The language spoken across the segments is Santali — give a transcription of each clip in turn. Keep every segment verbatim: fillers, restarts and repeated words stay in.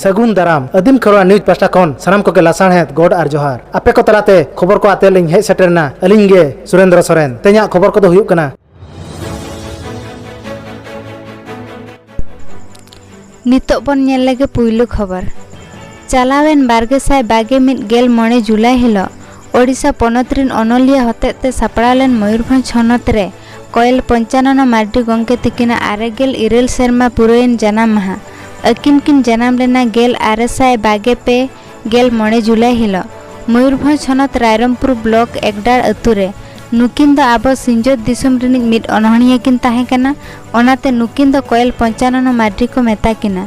ᱥᱟᱹᱜᱩᱱ ᱫᱟᱨᱟᱢ᱾ ᱟᱹᱫᱤᱢ ᱠᱷᱮᱨᱣᱟᱲ ᱱᱤᱭᱩᱡᱽ ᱯᱟᱦᱴᱟ ᱠᱷᱚᱱ ᱥᱟᱱᱟᱢ ᱠᱚᱜᱮ ᱞᱟᱥᱟᱲᱦᱮᱫ ᱜᱚᱰ ᱟᱨ ᱡᱚᱦᱟᱨ᱾ ᱟᱯᱮ ᱠᱚ ᱛᱟᱞᱟᱛᱮ ᱠᱷᱚᱵᱚᱨ ᱠᱚ ᱟᱛᱮ ᱞᱤᱧ ᱦᱮᱡ ᱥᱮᱴᱮᱨ ᱮᱱᱟ ᱟᱹᱞᱤᱧ ᱜᱮ ᱥᱩᱨᱮᱱᱫᱨᱚ ᱥᱚᱨᱮᱱ᱾ ᱛᱮᱦᱮᱧᱟᱜ ᱠᱷᱚᱵᱚᱨ ᱠᱚᱫᱚ ᱦᱩᱭᱩᱜ ᱠᱟᱱᱟ᱾ ᱱᱤᱛᱚᱜ ᱵᱚᱱ ᱧᱮᱞ ᱞᱮᱜᱮ ᱯᱩᱭᱞᱩ ᱠᱷᱚᱵᱚᱨ᱾ ᱪᱟᱞᱟᱣᱮᱱ ᱵᱟᱨ ᱜᱮᱥᱟᱭ ᱵᱟᱜᱮ ᱢᱤᱫ ᱜᱮᱞ ᱢᱚᱬᱮ ᱡᱩᱞᱟᱭ ᱦᱤᱞᱚᱜ ᱳᱰᱤᱥᱟ ᱯᱚᱱᱚᱛ ᱨᱤᱱ ᱚᱱᱚᱞᱤᱭᱟᱹ ᱦᱚᱛᱮᱛᱮ ᱥᱟᱯᱲᱟᱣ ᱞᱮᱱ ᱢᱚᱭᱩᱨᱵᱷᱚᱸᱡᱽ ᱦᱚᱱᱚᱛ ᱨᱮ ᱠᱚᱭᱮᱞ ᱯᱚᱧᱪᱟᱱᱚᱱ ᱢᱟᱨᱰᱤ ᱜᱚᱢᱠᱮ ᱛᱤᱠᱤᱱᱟᱜ ᱟᱨᱮ ᱜᱮᱞ ᱤᱨᱟᱹᱞ ᱥᱮᱨᱢᱟ ᱯᱩᱨᱟᱹᱣᱮᱱ ᱡᱟᱱᱟᱢ ᱢᱟᱦᱟ᱾ ᱟᱹᱠᱤᱱ ᱠᱤᱱ ᱡᱟᱱᱟᱢ ᱞᱮᱱᱟ ᱜᱮᱞ ᱟᱨᱮ ᱥᱟᱭ ᱵᱟᱜᱮ ᱯᱮ ᱜᱮᱞ ᱢᱚᱬᱮ ᱡᱩᱞᱟᱭ ᱦᱤᱞᱚᱜ ᱢᱚᱭᱩᱨᱵᱷᱚᱸᱡᱽ ᱦᱚᱱᱚᱛ ᱨᱟᱭᱨᱚᱝᱯᱩᱨ ᱵᱞᱚᱠ ᱮᱠᱰᱟᱲ ᱟᱹᱛᱩ ᱨᱮ᱾ ᱱᱩᱠᱤᱱ ᱫᱚ ᱟᱵᱚ ᱥᱤᱧᱚᱛ ᱫᱤᱥᱚᱢ ᱨᱤᱱᱤᱡ ᱢᱤᱫ ᱚᱱᱚᱬᱦᱤᱭᱟᱹ ᱠᱤᱱ ᱛᱟᱦᱮᱸ ᱠᱟᱱᱟ, ᱚᱱᱟᱛᱮ ᱱᱩᱠᱤᱱ ᱫᱚ ᱠᱚᱭᱮᱞ ᱯᱚᱧᱪᱟᱱᱚᱱ ᱢᱟᱨᱰᱤ ᱠᱚ ᱢᱮᱛᱟ ᱠᱤᱱᱟ᱾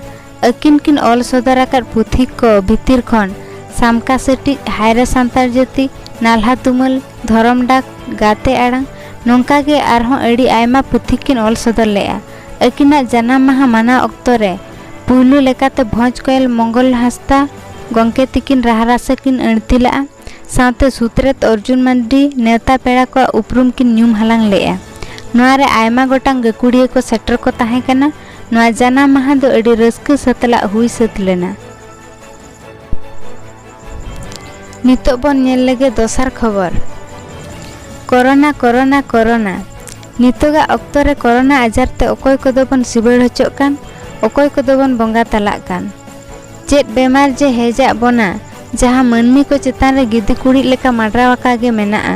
ᱟᱹᱠᱤᱱ ᱠᱤᱱ ᱚᱞ ᱥᱚᱫᱚᱨ ᱟᱠᱟᱫ ᱯᱩᱛᱷᱤ ᱠᱚ ᱵᱷᱤᱛᱤᱨ ᱠᱷᱚᱱ ᱥᱟᱢᱠᱟ ᱥᱮᱴᱤᱡ, ᱦᱟᱭᱨᱮ ᱥᱟᱱᱛᱟᱲ ᱡᱟᱹᱛᱤ, ᱱᱟᱞᱦᱟ ᱛᱩᱢᱟᱹᱞ, ᱫᱷᱚᱨᱚᱢ ᱰᱟᱠ, ᱜᱟᱛᱮ ᱟᱲᱟᱝ, ᱱᱚᱝᱠᱟ ᱜᱮ ᱟᱨᱦᱚᱸ ᱟᱹᱰᱤ ᱟᱭᱢᱟ ᱯᱩᱛᱷᱤ ᱠᱤᱱ ᱚᱞ ᱥᱚᱫᱚᱨ ᱞᱮᱫᱼᱟ᱾ ᱟᱹᱠᱤᱱᱟᱜ ᱡᱟᱱᱟᱢ ᱢᱟᱦᱟ ᱢᱟᱱᱟᱣ ᱚᱠᱛᱚ ᱨᱮ ᱯᱩᱭᱞᱩ ᱞᱮᱠᱟᱛᱮ ᱵᱷᱚᱸᱡᱽ ᱠᱚᱭᱮᱞ ᱢᱚᱝᱜᱚᱞ ᱦᱟᱸᱥᱫᱟ ᱜᱚᱢᱠᱮ ᱛᱤᱠᱤᱱ ᱨᱟᱦᱟ ᱨᱟᱥᱟ ᱠᱤᱱ ᱟᱹᱬᱛᱤ ᱞᱟᱜᱼᱟ᱾ ᱥᱟᱶᱛᱮ ᱥᱩᱛᱨᱮᱛ ᱚᱨᱡᱩᱱ ᱢᱟᱱᱰᱤ ᱱᱮᱣᱛᱟ ᱯᱮᱲᱟ ᱠᱚᱣᱟᱜ ᱩᱯᱨᱩᱢ ᱠᱤᱱ ᱧᱩᱢ ᱦᱟᱞᱟᱝ ᱞᱮᱫᱼᱟ᱾ ᱱᱚᱣᱟ ᱨᱮ ᱟᱭᱢᱟ ᱜᱚᱴᱟᱝ ᱜᱟᱹᱠᱷᱩᱲᱤᱭᱟᱹ ᱠᱚ ᱥᱮᱴᱮᱨ ᱠᱚ ᱛᱟᱦᱮᱸ ᱠᱟᱱᱟ᱾ ᱱᱚᱣᱟ ᱡᱟᱱᱟᱢ ᱢᱟᱦᱟ ᱫᱚ ᱟᱹᱰᱤ ᱨᱟᱹᱥᱠᱟᱹ ᱥᱟᱹᱛᱞᱟᱜ ᱦᱩᱭ ᱥᱟᱹᱛ ᱞᱮᱱᱟ᱾ ᱱᱤᱛᱚᱜ ᱵᱚᱱ ᱧᱮᱞ ᱞᱮᱜᱮ ᱫᱚᱥᱟᱨ ᱠᱷᱚᱵᱚᱨ᱾ Corona, corona, corona. ᱱᱤᱛᱚᱜᱟᱜ ᱚᱠᱛᱚ ᱨᱮ ᱠᱚᱨᱳᱱᱟ ᱟᱡᱟᱨ ᱛᱮ ᱚᱠᱚᱭ ᱠᱚᱫᱚ ᱵᱚᱱ ᱥᱤᱵᱟᱹᱲ ᱦᱚᱪᱚᱜ ᱠᱟᱱ, ᱚᱠᱚᱭ ᱠᱚᱫᱚ ᱵᱚᱱ ᱵᱚᱸᱜᱟ ᱛᱟᱞᱟᱜ ᱠᱟᱱ᱾ ᱪᱮᱫ ᱵᱮᱢᱟᱨ ᱡᱮ ᱦᱮᱡᱟᱜ ᱵᱚᱱᱟ, ᱡᱟᱦᱟᱸ ᱢᱟᱹᱱᱢᱤ ᱠᱚ ᱪᱮᱛᱟᱱ ᱨᱮ ᱜᱤᱫᱤ ᱠᱩᱲᱤᱫ ᱞᱮᱠᱟ ᱢᱟᱰᱨᱟᱣ ᱟᱠᱟ ᱜᱮ ᱢᱮᱱᱟᱜᱼᱟ᱾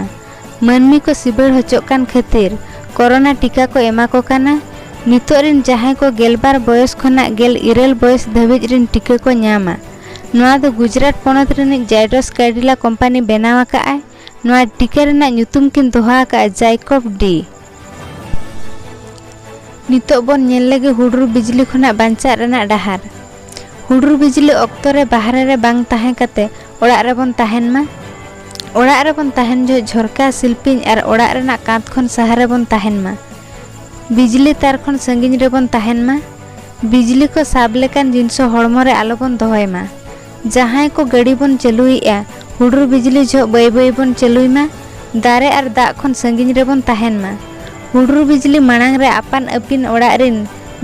ᱢᱟᱹᱱᱢᱤ ᱠᱚ ᱥᱤᱵᱟᱹᱲ ᱦᱚᱪᱚᱜ ᱠᱟᱱ ᱠᱷᱟᱹᱛᱤᱨ ᱠᱚᱨᱳᱱᱟ ᱴᱤᱠᱟ ᱠᱚ ᱮᱢᱟ ᱠᱚ ᱠᱟᱱᱟ᱾ ᱱᱤᱛᱚᱜ ᱨᱤᱱ ᱡᱟᱦᱟᱸᱭ ᱠᱚ ᱜᱮᱞᱵᱟᱨ ᱵᱚᱭᱚᱥ ᱠᱷᱚᱱᱟᱜ ᱜᱮᱞ ᱤᱨᱟᱹᱞ ᱵᱚᱭᱚᱥ ᱫᱷᱟᱹᱵᱤᱡ ᱨᱤᱱ ᱴᱤᱠᱟᱹ ᱠᱚ ᱧᱟᱢᱟ᱾ ᱱᱚᱣᱟ ᱫᱚ ᱜᱩᱡᱽᱨᱟᱴ ᱯᱚᱱᱚᱛ ᱨᱤᱱᱤᱡ ᱡᱟᱭᱰᱚᱥ ᱠᱟᱰᱤᱞᱟ ᱠᱚᱢᱯᱟᱱᱤ ᱵᱮᱱᱟᱣ ᱟᱠᱟᱫᱼᱟᱭ᱾ ᱱᱚᱣᱟ ᱴᱤᱠᱟᱹ ᱨᱮᱱᱟᱜ ᱧᱩᱛᱩᱢ ᱠᱤᱱ ᱫᱚᱦᱚ ᱟᱠᱟᱫᱼᱟ ᱡᱟᱭᱠᱚᱵ ᱰᱤ᱾ ᱱᱤᱛᱚᱜ ᱵᱚᱱ ᱧᱮᱞ ᱞᱮᱜᱮ ᱦᱩᱰᱩᱨ ᱵᱤᱡᱽᱞᱤ ᱠᱷᱚᱱᱟᱜ ᱵᱟᱧᱪᱟᱜ ᱨᱮᱱᱟᱜ ᱰᱟᱦᱟᱨ᱾ ᱦᱩᱰᱩᱨ ᱵᱤᱡᱽᱞᱤ ᱚᱠᱛᱚ ᱨᱮ ᱵᱟᱦᱨᱮ ᱨᱮ ᱵᱟᱝ ᱛᱟᱦᱮᱸ ᱠᱟᱛᱮ ᱚᱲᱟᱜ ᱨᱮᱵᱚᱱ ᱛᱟᱦᱮᱱ ᱢᱟ᱾ ᱚᱲᱟᱜ ᱨᱮᱵᱚᱱ ᱛᱟᱦᱮᱱ ᱡᱚᱦᱚᱜ ᱡᱷᱚᱨᱠᱟ, ᱥᱤᱞᱯᱤᱧ ᱟᱨ ᱚᱲᱟᱜ ᱨᱮᱱᱟᱜ ᱠᱟᱸᱛ ᱠᱷᱚᱱ ᱥᱟᱦᱟ ᱨᱮᱵᱚᱱ ᱛᱟᱦᱮᱱ ᱢᱟ᱾ ᱵᱤᱡᱽᱞᱤ ᱛᱟᱨ ᱠᱷᱚᱱ ᱥᱟᱺᱜᱤᱧ ᱨᱮᱵᱚᱱ ᱛᱟᱦᱮᱱ ᱢᱟ᱾ ᱵᱤᱡᱽᱞᱤ ᱠᱚ ᱥᱟᱵ ᱞᱮᱠᱟᱱ ᱡᱤᱱᱤᱥ ᱦᱚᱲᱢᱚ ᱨᱮ ᱟᱞᱚᱵᱚᱱ ᱫᱚᱦᱚᱭ ᱢᱟ᱾ ᱡᱟᱦᱟᱸᱭ ᱠᱚ ᱜᱟᱹᱰᱤ ᱵᱚᱱ ᱪᱟᱹᱞᱩᱭᱮᱫᱼᱟ, ᱦᱩᱰᱩᱨ ᱵᱤᱡᱽᱞᱤ ᱡᱚᱦᱚᱜ ᱵᱟᱹᱭ ᱵᱟᱹᱭ ᱵᱚᱱ ᱪᱟᱹᱞᱩᱭ ᱢᱟ᱾ ᱫᱟᱨᱮ ᱟᱨ ᱫᱟᱜ ᱠᱷᱚᱱ ᱥᱟᱺᱜᱤᱧ ᱨᱮᱵᱚᱱ ᱛᱟᱦᱮᱱ ᱢᱟ᱾ ᱦᱩᱰᱩᱨ ᱵᱤᱡᱽᱞᱤ ᱢᱟᱲᱟᱝ ᱨᱮ ᱟᱯᱟᱱ ᱟᱹᱯᱤᱱ ᱚᱲᱟᱜ ᱨᱤᱱ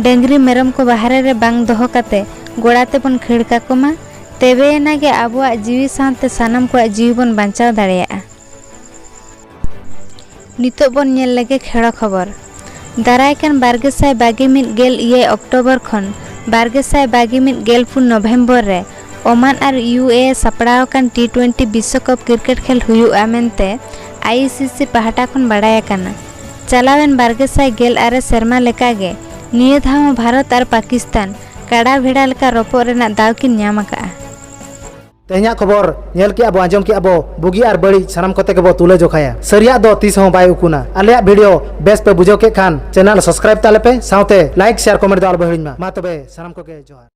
ᱰᱟᱹᱝᱨᱤ ᱢᱮᱨᱚᱢ ᱠᱚ ᱵᱟᱦᱨᱮ ᱨᱮ ᱵᱟᱝ ᱫᱚᱦᱚ ᱠᱟᱛᱮ ᱜᱚᱲᱟ ᱛᱮᱵᱚᱱ ᱠᱷᱟᱹᱲ ᱠᱟᱠᱚ ᱢᱟ᱾ ᱛᱮᱵᱮᱭᱮᱱᱟ ᱜᱮ ᱟᱵᱚᱣᱟᱜ ᱡᱤᱣᱤ ᱥᱟᱶᱛᱮ ᱥᱟᱱᱟᱢ ᱠᱚᱣᱟᱜ ᱡᱤᱣᱤ ᱵᱚᱱ ᱵᱟᱧᱪᱟᱣ ᱫᱟᱲᱮᱭᱟᱜᱼᱟ᱾ ᱱᱤᱛᱚᱜ ᱵᱚᱱ ᱧᱮᱞ ᱞᱮᱜᱮ ᱠᱷᱮᱲᱚ ᱠᱷᱚᱵᱚᱨ᱾ ᱫᱟᱨᱟᱭ ᱠᱟᱱ ᱵᱟᱨ ᱜᱮᱥᱟᱭ ᱵᱟᱜᱮ ᱢᱤᱫ ᱜᱮᱞ ᱮᱭᱟᱭ ᱚᱠᱴᱳᱵᱚᱨ ᱠᱷᱚᱱ ᱵᱟᱨ ᱜᱮᱥᱟᱭ ᱵᱟᱜᱮ ᱢᱤᱫ ᱜᱮᱞ ᱯᱩᱱ ᱱᱚᱵᱷᱮᱢᱵᱚᱨ ᱨᱮ ᱳᱢᱟᱱ ᱟᱨ ᱤᱭᱩ ᱮ ᱮ ᱥᱟᱯᱲᱟᱣ ᱟᱠᱟᱱ ᱴᱤ ᱴᱩᱭᱮᱱᱴᱤ ᱵᱤᱥᱥᱚᱠᱟᱯ ᱠᱨᱤᱠᱮᱴ ᱠᱷᱮᱞ ᱦᱩᱭᱩᱜᱼᱟ ᱢᱮᱱᱛᱮ ᱟᱭ ᱥᱤ ᱥᱤ ᱯᱟᱦᱴᱟ ᱠᱷᱚᱱ ᱵᱟᱲᱟᱭ ᱟᱠᱟᱱᱟ᱾ ᱪᱟᱞᱟᱣᱮᱱ ᱵᱟᱨ ᱜᱮᱥᱟᱭ ᱜᱮᱞ ᱟᱨᱮ ᱥᱮᱨᱢᱟ ᱞᱮᱠᱟᱜᱮ ᱱᱤᱭᱟᱹ ᱫᱷᱟᱣ ᱦᱚᱸ ᱵᱷᱟᱨᱚᱛ ᱟᱨ ᱯᱟᱠᱤᱥᱛᱟᱱ ᱠᱟᱰᱟ ᱵᱷᱮᱲᱟ ᱞᱮᱠᱟ ᱨᱚᱯᱚᱜ ᱨᱮᱱᱟᱜ ᱫᱟᱣ ᱠᱤᱱ ᱧᱟᱢ ᱟᱠᱟᱫᱼᱟ᱾ ᱛᱮᱦᱮᱧᱟᱜ ᱠᱷᱚᱵᱚᱨ ᱧᱮᱞ ᱠᱮᱜᱼᱟ ᱵᱚ, ᱟᱸᱡᱚᱢ ᱠᱮᱜᱼᱟ ᱵᱚ, ᱵᱩᱜᱤ ᱟᱨ ᱵᱟᱹᱲᱤᱡ ᱥᱟᱱᱟᱢ ᱠᱚᱛᱮ ᱜᱮᱵᱚ ᱛᱩᱞᱟᱹ ᱡᱚᱠᱷᱟᱭᱟ᱾ ᱥᱟᱹᱨᱤᱭᱟᱜ ᱫᱚ ᱛᱤᱥ ᱦᱚᱸ ᱵᱟᱭ ᱩᱠᱩᱱᱟ᱾ ᱟᱞᱮᱭᱟᱜ ᱵᱷᱤᱰᱤᱭᱳ ᱵᱮᱥ ᱯᱮ ᱵᱩᱡᱷᱟᱹᱣ ᱠᱮᱫ ᱠᱷᱟᱱ ᱪᱮᱱᱮᱞ ᱥᱟᱵᱥᱠᱨᱟᱭᱤᱵ ᱛᱟᱞᱮ ᱯᱮ, ᱥᱟᱶᱛᱮ ᱞᱟᱭᱤᱠ, ᱥᱮᱭᱟᱨ, ᱠᱚᱢᱮᱱᱴ ᱫᱚ ᱟᱞᱚ ᱯᱮ ᱦᱤᱲᱤᱧ ᱢᱟ᱾ ᱢᱟ ᱛᱚᱵᱮ ᱥᱟᱱᱟᱢ ᱠᱚᱜᱮ ᱡᱚᱦᱟᱨ᱾